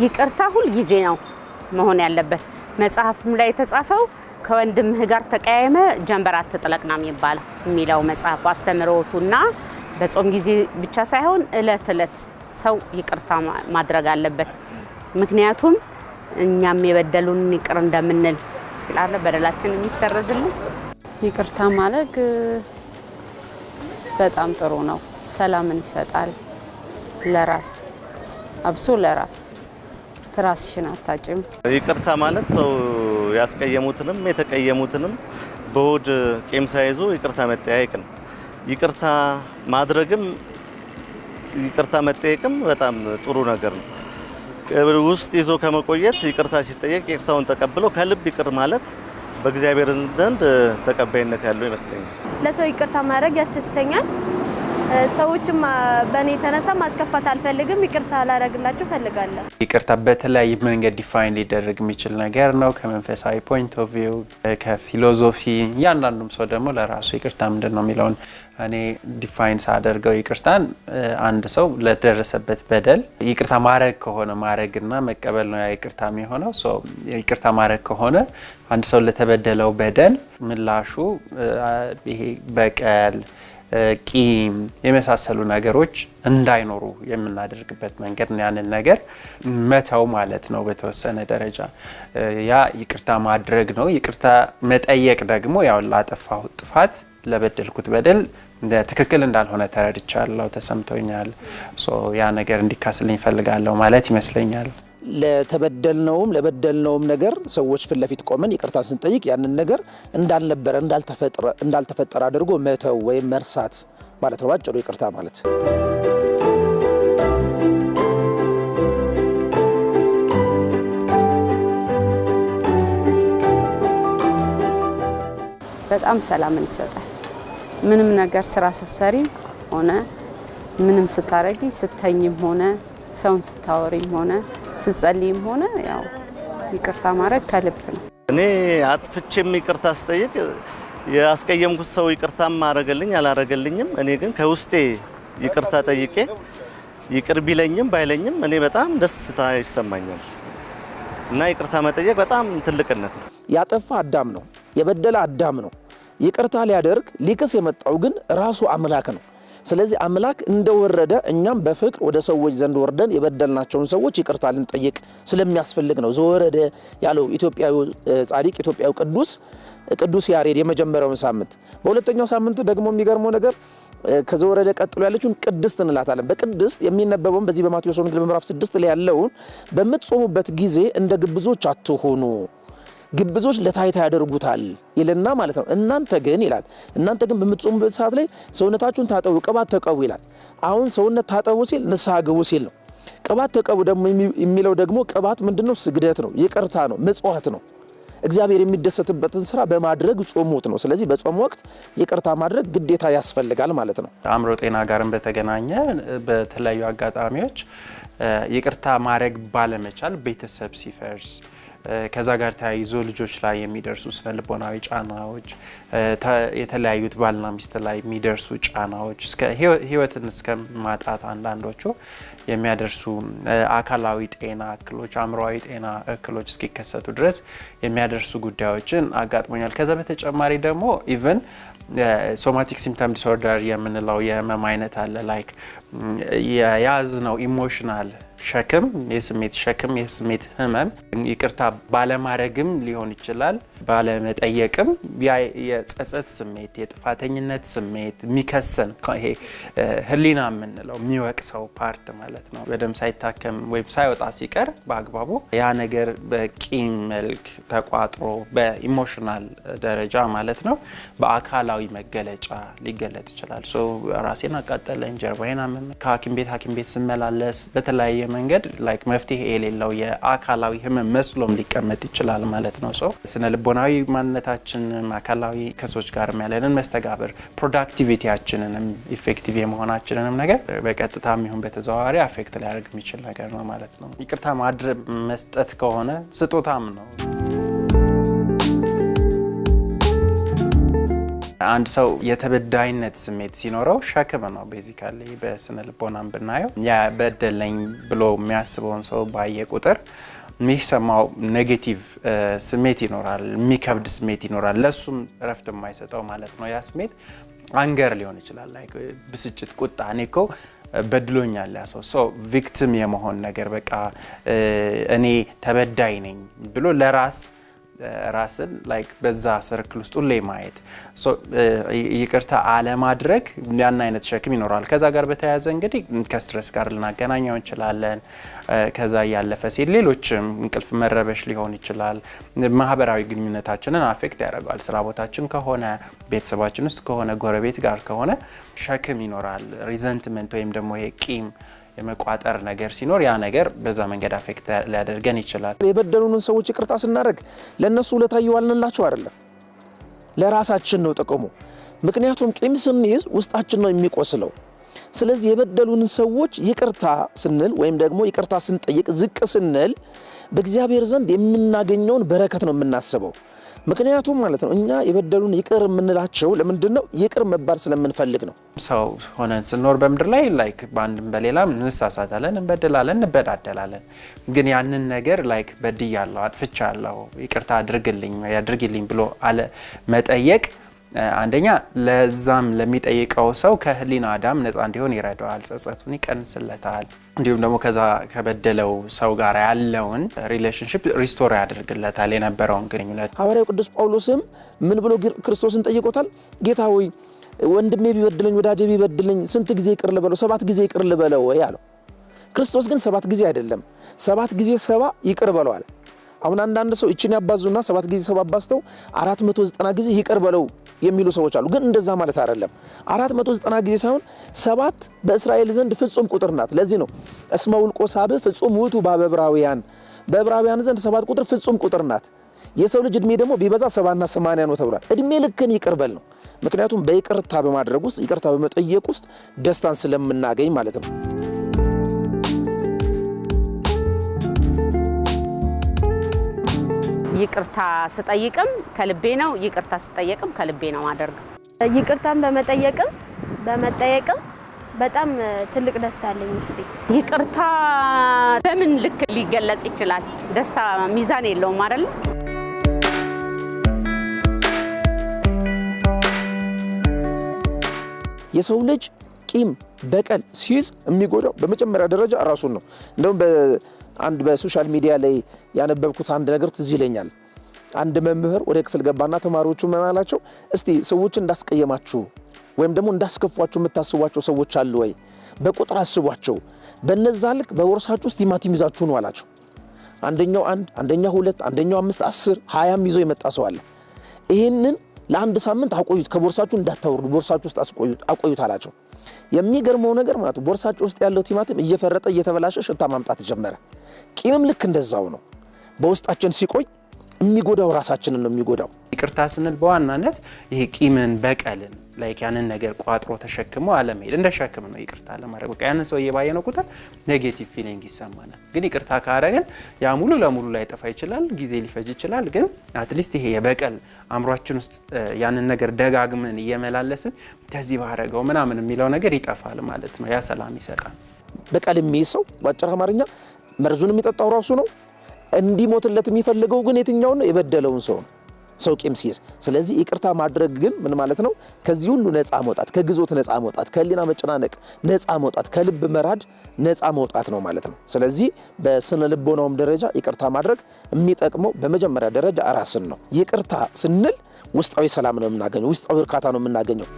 ይቅርታ ሁል ጊዜ ነው መሆን ያለበት። መጽሐፍም ላይ የተጻፈው ከወንድምህ ጋር ተቀያየመ ጀንበር አትጥለቅ ነው የሚባለው የሚለው መጽሐፉ አስተምሮቱና በጾም ጊዜ ብቻ ሳይሆን እለት እለት ሰው ይቅርታ ማድረግ አለበት። ምክንያቱም እኛም የበደሉን ይቅር እንደምንል ስላለ በደላችን የሚሰረዝልን። ይቅርታ ማድረግ በጣም ጥሩ ነው። ሰላምን ይሰጣል። ለራስ አብሶ ለራስ ትራስሽን አታጭም። ይቅርታ ማለት ሰው ያስቀየሙትንም የተቀየሙትንም በሆድ ቂም ሳይዙ ይቅርታ መጠያየቅ ነው። ይቅርታ ማድረግም ይቅርታ መጠየቅም በጣም ጥሩ ነገር ነው። ውስጥ ይዞ ከመቆየት ይቅርታ ሲጠየቅ ይቅርታውን ተቀብሎ ከልብ ይቅር ማለት በእግዚአብሔር ዘንድ ተቀባይነት ያለው ይመስለኛል። ለሰው ይቅርታ ማድረግ ያስደስተኛል። ሰዎችም በእኔ የተነሳ ማስከፋት አልፈልግም። ይቅርታ ላደርግላቸው እፈልጋለሁ። ይቅርታ በተለያየ መንገድ define ሊደረግ የሚችል ነገር ነው። ከመንፈሳዊ point of view፣ ከ philosophy፣ እያንዳንዱም ሰው ደግሞ ለራሱ ይቅርታ ምንድን ነው የሚለውን እኔ define ሳደርገው ይቅርታን አንድ ሰው ለደረሰበት በደል ይቅርታ ማድረግ ከሆነ፣ ማድረግና መቀበል ነው ያ ይቅርታ የሚሆነው። So ይቅርታ ማድረግ ከሆነ አንድ ሰው ለተበደለው በደል ምላሹ ይሄ በቀል፣ ቂም የመሳሰሉ ነገሮች እንዳይኖሩ የምናደርግበት መንገድ ነው። ያንን ነገር መተው ማለት ነው በተወሰነ ደረጃ፣ ያ ይቅርታ ማድረግ ነው። ይቅርታ መጠየቅ ደግሞ ያው ላጠፋሁት ጥፋት፣ ለበደልኩት በደል ትክክል እንዳልሆነ ተረድቻለሁ፣ ተሰምቶኛል፣ so ያ ነገር እንዲካስልኝ እፈልጋለሁ ማለት ይመስለኛል። ለተበደልነውም ለበደልነውም ነገር ሰዎች ፊት ለፊት ቆመን ይቅርታ ስንጠይቅ ያንን ነገር እንዳልነበረ፣ እንዳልተፈጠረ አድርጎ መተው ወይም መርሳት ማለት ነው ባጭሩ ይቅርታ ማለት። በጣም ሰላምን ይሰጣል። ምንም ነገር ስራ ስትሰሪ ሆነ ምንም ስታረጊ፣ ስተኝም ሆነ ሰውን ስታወሪም ሆነ ስትጸልይም ሆነ ያው ይቅርታ ማድረግ ከልብ ነው። እኔ አጥፍቼም ይቅርታ ስጠይቅ ያስቀየምኩት ሰው ይቅርታም አረገልኝ አላረገልኝም፣ እኔ ግን ከውስጤ ይቅርታ ጠይቄ ይቅር ቢለኝም ባይለኝም እኔ በጣም ደስታ ይሰማኛል እና ይቅርታ መጠየቅ በጣም ትልቅነት ነው። ያጠፋ አዳም ነው፣ የበደለ አዳም ነው። ይቅርታ ሊያደርግ ሊክስ የመጣው ግን ራሱ አምላክ ነው። ስለዚህ አምላክ እንደወረደ እኛም በፍቅር ወደ ሰዎች ዘንድ ወርደን የበደልናቸውን ሰዎች ይቅርታ ልንጠይቅ ስለሚያስፈልግ ነው ዘወረደ ያለው ኢትዮጵያዊ ጻድቅ፣ ኢትዮጵያዊ ቅዱስ፣ ቅዱስ ያሬድ የመጀመሪያውን ሳምንት። በሁለተኛው ሳምንት ደግሞ የሚገርመው ነገር ከዘወረደ ቀጥሎ ያለችውን ቅድስት እንላታለን። በቅድስት የሚነበበውን በዚህ በማቴዎስ ወንጌል በምዕራፍ 6 ላይ ያለውን በምትጾሙበት ጊዜ እንደ ግብዞች አትሁኑ፣ ግብዞች ለታይታ ያደርጉታል ይልና ማለት ነው። እናንተ ግን ይላል፣ እናንተ ግን በምትጾሙበት ሰዓት ላይ ሰውነታችሁን ታጠቡ፣ ቅባት ተቀቡ ይላል። አሁን ሰውነት ታጠቡ ሲል ንስሐ ግቡ ሲል ነው። ቅባት ተቀቡ ደግሞ የሚለው ደግሞ ቅባት ምንድነው? ስግደት ነው፣ ይቅርታ ነው፣ ምጽዋት ነው። እግዚአብሔር የሚደሰትበትን ስራ በማድረግ ጾሙት ነው። ስለዚህ በጾም ወቅት ይቅርታ ማድረግ ግዴታ ያስፈልጋል ማለት ነው። አእምሮ ጤና ጋርም በተገናኘ በተለያዩ አጋጣሚዎች ይቅርታ ማድረግ ባለመቻል ቤተሰብ ሲፈርስ፣ ከዛ ጋር ተያይዞ ልጆች ላይ የሚደርሱ ስነ ልቦናዊ ጫናዎች፣ የተለያዩት ባልና ሚስት ላይ የሚደርሱ ጫናዎች፣ እስከ ህይወትን እስከ ማጣት አንዳንዶቹ የሚያደርሱ አካላዊ ጤና እክሎች፣ አእምሮዊ ጤና እክሎች እስኪከሰቱ ድረስ የሚያደርሱ ጉዳዮችን አጋጥሞኛል። ከዛ በተጨማሪ ደግሞ even somatic symptom disorder የምንለው የህመም አይነት አለ። Like የያዝነው emotional ሸክም፣ የስሜት ሸክም፣ የስሜት ህመም ይቅርታ ባለማድረግም ሊሆን ይችላል፣ ባለመጠየቅም ያ የጸጸት ስሜት፣ የጥፋተኝነት ስሜት የሚከሰን ይሄ ህሊና የምንለው የሚወቅሰው part ማለት ነው። በደንብ ሳይታከም ወይም ሳይወጣ ሲቀር በአግባቡ ያ ነገር በቂም መልክ ተቋጥሮ በ emotional ደረጃ ማለት ነው በአካላዊ መገለጫ ሊገለጥ ይችላል። So ራሴን አቃጠለኝ፣ ጀርባዬን አመመኝ፣ ከሐኪም ቤት ሐኪም ቤት ስመላለስ በተለያየ መንገድ like መፍትሄ የሌለው የአካላዊ ህመም መስሎም ሊቀመጥ ይችላል ማለት ነው። So ስነ ልቦናዊ ማንነታችንም አካላዊ ከሰዎች ጋር ያለንን መስተጋብር productivity ያችንንም effective የመሆናችንንም ነገር በቀጥታም ይሁን በተዘዋዋሪ affect ሊያደርግ የሚችል ነገር ነው ማለት ነው። ይቅርታ ማድረግ መስጠት ከሆነ ስጦታም ነው። አንድ ሰው የተበዳይነት ስሜት ሲኖረው ሸክም ነው። Basically በስነ ልቦናም ብናየው ያ በደለኝ ብሎ የሚያስበውን ሰው ባየ ቁጥር የሚሰማው negative ስሜት ይኖራል፣ የሚከብድ ስሜት ይኖራል። ለእሱም እረፍት የማይሰጠው ማለት ነው። ያ ስሜት anger ሊሆን ይችላል፣ like ብስጭት፣ ቁጣ፣ እኔ እኮ በድሎኛል ያ ሰው፣ so victim የመሆን ነገር፣ በቃ እኔ ተበዳይ ነኝ ብሎ ለራስ ራስን like በዛ circle ውስጥ ሁሌ ማየት፣ ይቅርታ አለማድረግ ያን አይነት ሸክም ይኖረዋል። ከዛ ጋር በተያያዘ እንግዲህ ከ stress ጋር ልናገናኘው እንችላለን። ከዛ እያለፈ ሲል ሌሎችም እንቅልፍ መረበሽ ሊሆን ይችላል። ማህበራዊ ግንኙነታችንን affect ያደርገዋል። ስራ ቦታችን ከሆነ፣ ቤተሰባችን ውስጥ ከሆነ፣ ጎረቤት ጋር ከሆነ ሸክም ይኖራል። Resentment ወይም ደግሞ ይሄ ቂም የመቋጠር ነገር ሲኖር ያ ነገር በዛ መንገድ affect ሊያደርገን ይችላል። የበደሉንን ሰዎች ይቅርታ ስናደርግ ለእነሱ ውለታ እየዋልንላቸው አይደለም፣ ለራሳችን ነው ጥቅሙ። ምክንያቱም ቂም ስንይዝ ውስጣችን ነው የሚቆስለው። ስለዚህ የበደሉንን ሰዎች ይቅርታ ስንል ወይም ደግሞ ይቅርታ ስንጠይቅ፣ ዝቅ ስንል በእግዚአብሔር ዘንድ የምናገኘውን በረከት ነው የምናስበው። ምክንያቱም ማለት ነው እኛ የበደሉን ይቅር የምንላቸው ለምንድን ነው? ይቅር መባል ስለምንፈልግ ነው። ሰው ሆነን ስንኖር በምድር ላይ like በአንድም በሌላም እንሳሳታለን፣ እንበድላለን፣ እንበዳደላለን። ግን ያንን ነገር like በድያለሁ፣ አጥፍቻለሁ፣ ይቅርታ አድርግልኝ ያድርግልኝ ብሎ አለ መጠየቅ አንደኛ ለዛም ለሚጠይቀው ሰው ከህሊና ዕዳም ነፃ እንዲሆን ይረዳዋል፣ ጸጸቱን ይቀንስለታል። እንዲሁም ደግሞ ከዛ ከበደለው ሰው ጋር ያለውን relationship restore ያደርግለታል፣ የነበረውን ግንኙነት። ሐዋርያው ቅዱስ ጳውሎስም ምን ብሎ ክርስቶስን ጠይቆታል? ጌታ ሆይ፣ ወንድሜ ቢበድለኝ፣ ወዳጄ ቢበድለኝ ስንት ጊዜ ይቅር ልበለው? 7 ጊዜ ይቅር ልበለው ወይ አለው። ክርስቶስ ግን 7 ጊዜ አይደለም፣ 7 ጊዜ 70 ይቅር በለው አለ። አሁን አንዳንድ ሰው ይችን ያባዙና 7 ጊዜ 70 አባዝተው 490 ጊዜ ይቅር በለው የሚሉ ሰዎች አሉ። ግን እንደዛ ማለት አይደለም። 490 ጊዜ ሳይሆን 7 በእስራኤል ዘንድ ፍጹም ቁጥር ናት። ለዚህ ነው እስመ ውልቆ ሳብዕ ፍጹም ውእቱ በዕብራውያን፣ በዕብራውያን ዘንድ 7 ቁጥር ፍጹም ቁጥር ናት። የሰው ልጅ እድሜ ደግሞ ቢበዛ 70ና 80 ነው ተብሏል። እድሜ ልክን ይቅር በል ነው። ምክንያቱም በይቅርታ በማድረግ ውስጥ፣ ይቅርታ በመጠየቅ ውስጥ ደስታን ስለምናገኝ ማለት ነው። ይቅርታ ስጠይቅም ከልቤ ነው። ይቅርታ ስጠየቅም ከልቤ ነው ማደርገው። ይቅርታን በመጠየቅም በመጠየቅም በጣም ትልቅ ደስታ አለኝ ውስጤ። ይቅርታ በምን ልክ ሊገለጽ ይችላል? ደስታ ሚዛን የለውም አይደለ? የሰው ልጅ ቂም በቀል ሲይዝ የሚጎዳው በመጀመሪያ ደረጃ ራሱን ነው። እንደውም አንድ በ social media ላይ ያነበብኩት አንድ ነገር ትዝ ይለኛል። አንድ መምህር ወደ ክፍል ገባና ተማሪዎቹ ምን አላቸው? እስቲ ሰዎች እንዳስቀየማችሁ ወይም ደግሞ እንዳስከፏችሁ የምታስቧቸው ሰዎች አሉ ወይ? በቁጥር አስቧቸው። በነዛ ልክ በቦርሳችሁ ውስጥ ቲማቲም ይዛችሁ ነው አላቸው። አንደኛው 1፣ አንደኛው 2፣ አንደኛው 5፣ 10፣ 20ም ይዞ የመጣ ሰው አለ። ይህንን ለአንድ ሳምንት አቆዩት፣ ከቦርሳችሁ እንዳታወርዱ፣ ቦርሳችሁ ውስጥ አቆዩት አላቸው። የሚገርመው ነገር ማለት ቦርሳችሁ ውስጥ ያለው ቲማቲም እየፈረጠ እየተበላሸ ሽታ ማምጣት ጀመረ። ቂምም ልክ እንደዛው ነው። በውስጣችን ሲቆይ የሚጎዳው ራሳችንን ነው የሚጎዳው። ይቅርታ ስንል በዋናነት ይሄ ቂምን፣ በቀልን like ያንን ነገር ቋጥሮ ተሸክሞ አለመሄድ፣ እንደ ሸክም ነው ይቅርታ ለማድረግ። በቃ ያንን ሰውዬ ባየነው ቁጥር negative feeling ይሰማናል። ግን ይቅርታ ካረግን ያ ሙሉ ለሙሉ ላይጠፋ ይችላል፣ ጊዜ ሊፈጅ ይችላል። ግን at least ይሄ የበቀል አእምሯችን ውስጥ ያንን ነገር ደጋግመን እየመላለስን ከዚህ ባረገው ምናምን የሚለው ነገር ይጠፋል ማለት ነው። ያ ሰላም ይሰጣል። በቀል የሚይዝ ሰው በአጭር አማርኛ መርዙን የሚጠጣው ራሱ ነው። እንዲሞትለት የሚፈልገው ግን የትኛውን ነው? የበደለውን ሰው ነው። ሰው ቂም ሲይዝ። ስለዚህ ይቅርታ ማድረግ ግን ምን ማለት ነው? ከዚህ ሁሉ ነፃ መውጣት፣ ከግዞት ነፃ መውጣት፣ ከህሊና መጨናነቅ ነፃ መውጣት፣ ከልብ መራድ ነፃ መውጣት ነው ማለት ነው። ስለዚህ በስነ ልቦናውም ደረጃ ይቅርታ ማድረግ የሚጠቅመው በመጀመሪያ ደረጃ ራስን ነው። ይቅርታ ስንል ውስጣዊ ሰላም ነው የምናገኘው፣ ውስጣዊ እርካታ ነው የምናገኘው።